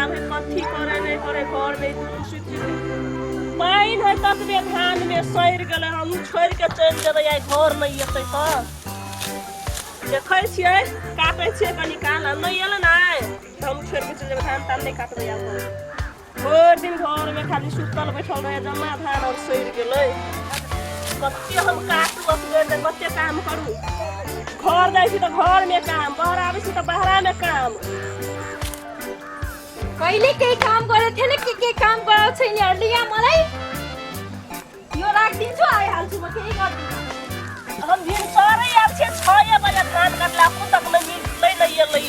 आबै, कथी करे नहि करे घरमे दुनू सुति पानि है ततबे धानमे सड़ि गेलै। हमहूँ छोड़ि के चलि जेबै, आइ घर नहि एतै तऽ देखै छियै, काटै छियै कनि काल। आ नहि एलै ने आइ तऽ हम छोड़ि के चलि जेबै, धान तान नहि काटबै आब। भरि दिन घरमे खाली सुतल बैठल रहै, जमा धान आओर सड़ि गेलै। कते हम काटू असगर, कते काम करू। घर जाइ छी तऽ घरमे काम, बाहर आबै छी तऽ बाहरामे काम। कहिले केही काम गरेको थिएन, के के काम गराउँछ यिनीहरूले यहाँ मलाई। यो राखिदिन्छु, आइहाल्छु म, केही गर्दिनँ। हम भिनसरे आयल छियै 6 बजे धान काटला, एखन तक नहि मिललै, नहि एलै।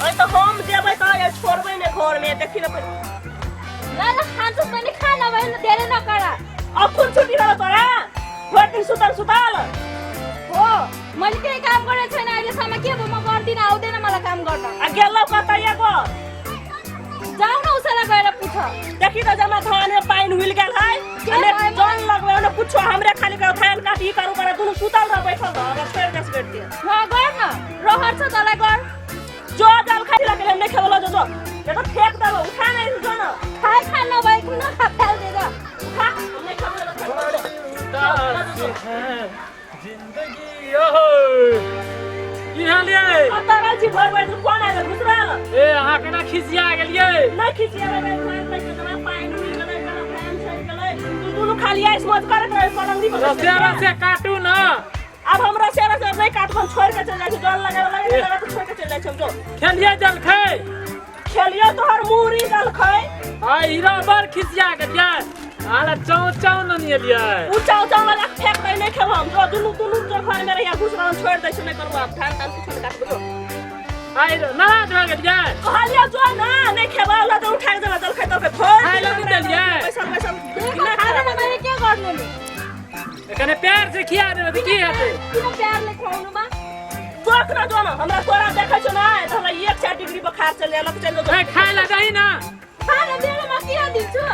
अइ तऽ हम जेबै तऽ छोड़बै ने घरमे, देखी ने। ल ल, खान्छस् भने खा, नभए धेरै नकर। अखुन छुट्टी भेल तोरा, भरि दिन सुतल सुतल। हो, मैले केही काम गरेको छैन अहिलेसम्म। के भयो, म गर्दिनँ, आउँदैन मलाई काम गर्न। आ गेलौ कतऽ एगो? जाऊ न, उसैलाई गएर पुछ। देखी तऽ जमा धान में पानि हुइल गेल है। के अने भयो? जन लगबै ने कुछो, हमरे खाली करो धान काट, ई करू करू, दुनू सुतल रह, बैठल रह, अगर छोड़ि देस बैठ के। ल गर न, रहर छ तँलाई, गर। जो जल खाइ लगे हम नहीं खेबो, जो जो ये तो फेंक देबो, उठा नहीं, जो न खाए खा, नभए नखा, फाल्दे जा। उठा, हम नहीं खेबो, तो फेंक देबो। जिंदगी ओहो की हाल यै? कतऽ रहै छी भरि भरि दिन? कोन आयल घुसरल? ए, अहाँ केना खिसिया गेलियै? नहि खिसियाबै, धान तक जमा पानि उड़ि गेलै, जमा धान सड़ि गेलै। तू दुनू खाली ऐश मौज करैत रहै पलंगी पर। रसे रसे काटू न। आब हम रसे रसे नहि काटब, हम छोड़ि के चलि जाइ छी। जल लगाबे लगे लगा तऽ छोड़ि के चलि जाइ छी हम। जो खेलियै जलखै? खेलियो तोहर मुरी जलखै। आ हीरा बड़ खिसिया गेलियै, आला चाउ चाउ न नियलियै। उ चाउ चाउ लगा के फेंक दै, नहि खेब हम। जो दुनू दुनू जो घर में रहिया, घुस रहल, छोड़ि दै छी, नहि करबो आब धान तान कुछो नहि काटबो, जो। आइ नाराज भऽ गेलियै? कहलियो जो ना, नहि खेबो, ल तऽ उठा के देबो जलखै तलखै भरि खाइ लए नहि देलियै? बैसल बैसल। दिएको खाँदैन मैले, के गर्नु नि? कने प्यार से खिया देबै तऽ की हेतै? किन प्यारले खुवाउनुमा? जोक न, जो न, हमरा तोरा देखै छौ ना तऽ हमरा 100 डिग्री बोखार चलि जाय, लऽ के चलि जो। ए, खाइ लए दही न। खान दिएर म किन दिन्छु?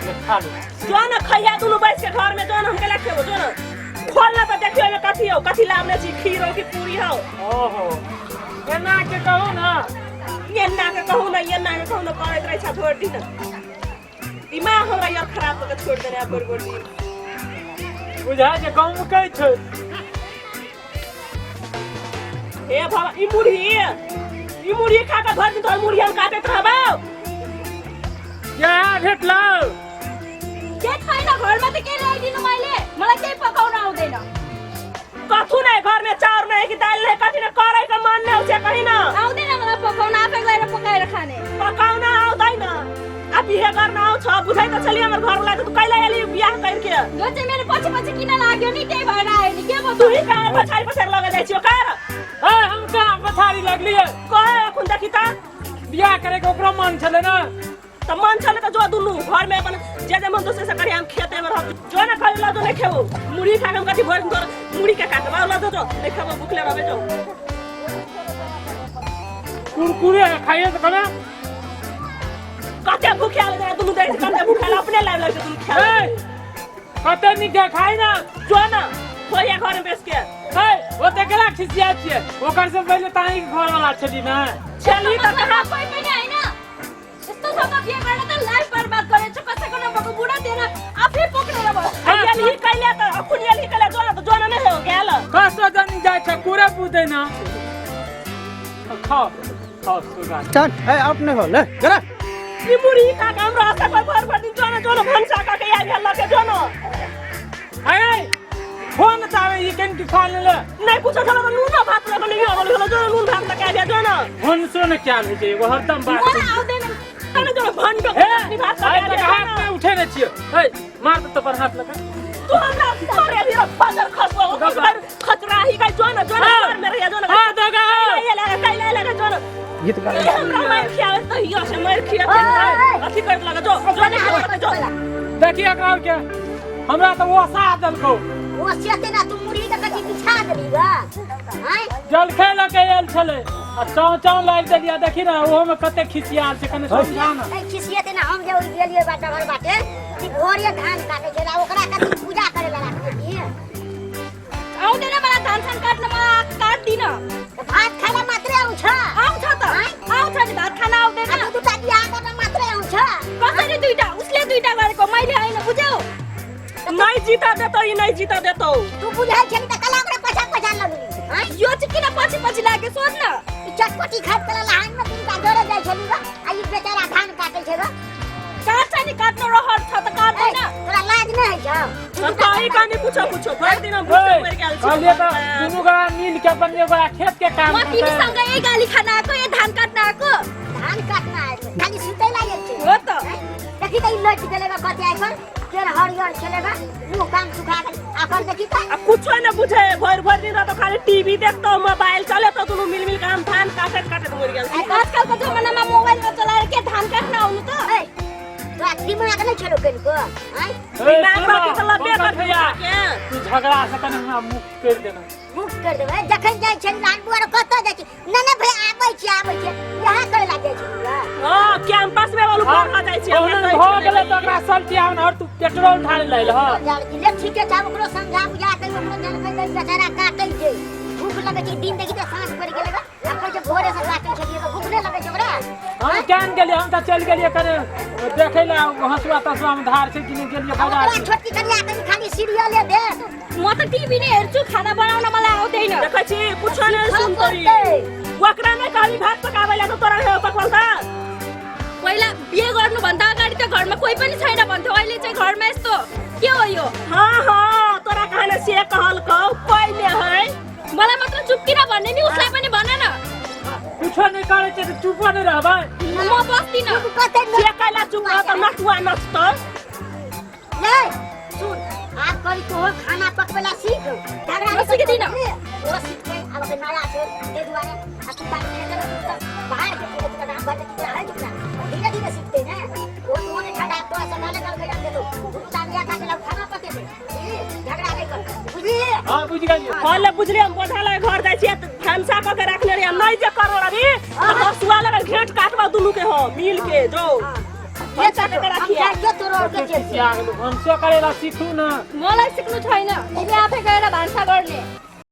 खा लू। जो न, खैया दुनू बैस के घर में, जो न, हम केला खेबो। जो न, खोल न तऽ देखियो एहिमे कथी हौ, कथी लाबने छी, खीर हौ कि पूरी हौ। ओहो, एना के कहू न। एना के कहू न, एना के कहू न, करैत रहै छ भरि दिन। दिमाग हमरा यार खराब कऽ के छोड़ि देने आ भरि भरि दिन। बुझाइ छै गमकै छै। हे बाबा, ई मुरही, ई मुरही खा कऽ भरि दिन तोहर मुरही हम काटैत रहबौ। क्या भेटलौ? के छैन घरमा त, के ल्याइदिनु मैले? मलाई केही पकाउन आउँदैन। कथू नहीं घर में, चाउर नहीं कि दाल नहीं, कथी नहीं, करे के मन नहीं होइ छै कहीं न। आउँदैन मलाई पकाउन, आफै गएर पकाएर खाने। पकाउन आउँदैन आ बिहे गर्न आउँछ, बुझाइ त छली हमर घरवाला। त तू कैला एली बियाह करके? यो चाहिँ मेरो पछि पछि किन लाग्यो नि, त्यही भएर आयो नि, के भयो? तू ही कहाँ पछाडि पछाडि लगल जाइ छियो कार? ए, हम कहाँ पछाड़ी लगलियै? कहे अखुन देखी त। बियाह करे के ओकरो मन छलै ने। त मन छलै त जो दुनू घर में अपन जे जे मन दोसर से करी, हम खेते में रहब। जो न खाली ल जो, नहीं खेबो मुरही खा के हम कथी भरि दिन तोर मुरही के काटबा। ल जो, जो नहीं खेबो, भूखले रहबे, जो। कुरकुरे खाइए तऽ कने। कते भूखे आयल दुनू, देखै छी कते भूखे आयल, अपने लाइब लगै छै दुनू खेल। ए, कते नीक है, खाइ ना। जो न, होइया घर में बैस के। ए, ओते केना खिसिया छियै? ओकर से पहिले ताही के घर वाला छली ने। छली तऽ कहाँ? कोही पनि होइन, यस्तो छ त बिहे गरेर त लाइफ बर्बाद गरेछु। कसैको नभएको बुढा दिएर आफै पक्रेर बस्छ। एलही कैले तऽ अखुन एलही कैले? जो न तऽ जो न, नहि हो गेल। कसो जानी जाइ छै, कुरे बुझै न। खाओ खाओ सुगा। चल, ए अपने हो ले जरा। ई मुरही खा के हमरा सकल भर भर दिन। जो न, जो न, भनसा कऽ के आबि गेल लके, जो न। ए, फोन तावे ई केन की खा लेले? नहि कुछो छलो तऽ नूनो भात लऽ के नहि आबल छलो। जो न, नून भात लऽ के आबि जो न। भनसो ने क्या होइ छै एगो, हरदम बात। मलाई आउँदैन। कने जो न, भंटो ए, के भात लऽ आइ के तक आबि हाथ नहि उठेने छियै। ए, मार दे तो पर हाथ लगा। तू हमरा करे भी फजर खसबो खचराही का। जो न, जो न, घर में रहिया, जो न। हाँ, दगा। कैले लगे, कैले लगे, जो न। गीत गा। ई हमरा मारि खियावे तऽ हियो से मारि खिया अथी कर लगे। जो जो, नहीं खेबो तऽ जो। देखिए एकरा के, हमरा तऽ ओसा देलकौ। ओ सेते ना, तू मुरही के कथी बिछा देली गा आँय? जलखै लऽ के आयल छलै आ चाव चाव लाबि देलियै। देखी ने, ओहो में कते खिसियाल छै, कने समझा ने। ए, खिसियते ना, हम जे ओइ गेलियै बाटे घर बाटे कि भोरे धान काटे छै, आ ओकरा कथी पूजा करे ला राखने छियै? आउँदैन मलाई धान सान काट्न, म काट्दिनँ। त भात खाइला मात्रै आउँछ? आउँछ त, आउँछ नि, भात खान आउँदैन? आ दू दूटा बियाह गर्न मात्रै जीता देतौ, ई नहि जीता देतौ। तू बुझै छली त कला ओकरा पछा पछा लगली हैं? यो चाहिँ किन पछि पछि लाग्यो सोध न। ई चटपटी खाइत कला लहान में तिनका डरे जाइ छली ग, आ ई बेचारा धान काटै छै ग। काट्छ नि, काट्नु रहर छ त काट्दैन। ए, तोरा लाज नै होइ छौ? हम कही कनी पूछो पूछो भरि दिन हम भूखे मरि गेल छी। कहलियै तऽ दुनू गोरा मिल के अपन एगो खेत के काम म करतै। तिमीसँग यही गाली खान आएको, यही धान काट्न आएको। धान काट्न आएको, खाली सुतै लागेको छै। हो त। हैं? देखी त ई लटि गेलै ग कते आइकन, केर हरियर छलै ग, मुँह कान सुखा गेल। आकर देखी त। आ कुछो न बुझे, भरि भरि दिन रात खाली टीवी देखतौ, मोबाइल चलेतौ, दुनू मिल मिल के हम धान काटैत काटैत मरि गेल छी। आजकलको जमानामा मोबाइल नचलाएर के धान काट्न आउनु त? ए, तोरा दिमाग नै छलौ कनिको, हैं? ए, दिमाग सुन बाकी त लबे पंकज कर भैया, के। तू झगड़ा से कनि हमरा मुक्त कर देना। मुक्त कर देबै। जखन जाइ छै लाल बुआर कतऽ जाइ छै? नहि नहि भैया, आबै छी आबै छी, इएह करै ला जाइ छै बुआ। हँ, कैंपस में वालू पढ़ जाइ छी। ओहने भऽ गेलै तऽ ओकरा सल्टियावन और तू पेट्रोल ढाले लेल हँ। ले ठीके छै, आब ओकरो समझा बुझा के ओकरो जनकै दै, बेचारा काटै छै, भूख लगै छै। दिन देखी तऽ साँझ पड़ि गेलै ग, आ कहै छै भोरे से काटै छलियै ग, भूख नहि लगै छै ओकरा? हम केहन गेलियै, हम तऽ चलि गेलियै कने देखै लए हँसुआ तसुआ मे धार छै कि नहि, गेलियै आब बाजार। ओकरा छोटकी कनिया कनि खाली सीरियले देख। म त टिभी नै हेर्छु, खाना बनाउन मलाई आउँदैन। देखै छी कुछो नहि सीखऽ सुनतै। पड़तै। ओकरा नहि कहली भात पकाबै ला तऽ तोरा हे पकवल त। पहिला बिहे गर्नुभन्दा अगाडि त घरमा कोही पनि छैन भन्थ्यो, अहिले चाहिँ घरमा यस्तो के हो यो? हँ हँ, तोरा कहने से कहलकौ पहिले है। मलाई मात्र चुप किन भन्ने नि, उसलाई पनि भन न। कुछो नहि करै छै तऽ चुपो नहि रहबै? म बस्दिनँ। चुप कतै न? से कैला चुप रह तऽ नटुआ नचतौ। ले सुन, आब करी तोहर खाना पकबै ला सीख। झगड़ा म सिक्दिनँ। ओ सिखतै, आब ओकर नया छै ताहि दुआरे। आ तू ताकि खेतै तू तऽ बाहर के तू तऽ गाम घर के रहै छौ, ओ धीरे धीरे सिखतै ने। ओ तो ने ठंडा तो सकाले कल के देतो, तू तानिया काटे ला खाना पकेतै। बुझली? झगड़ा नहि कर, बुझली? हँ बुझि गेलियै। हँ ले बुझलियै, हम बोझा लगे घर जाइ छियै तऽ भनसा कऽ के राखने रहियै, नहि जे करो रवि तऽ हँसुआ लगे घेंट काटबा दुनू के, हँ मिल के जो भनसा कऽ के हम राखियै। जाइयो तोरो के चलि। खिसिया गेलौ, भनसो करै ला सीखू न। मलाई सिक्नु छैन, तिमी आफै गएर भान्सा गर्ने।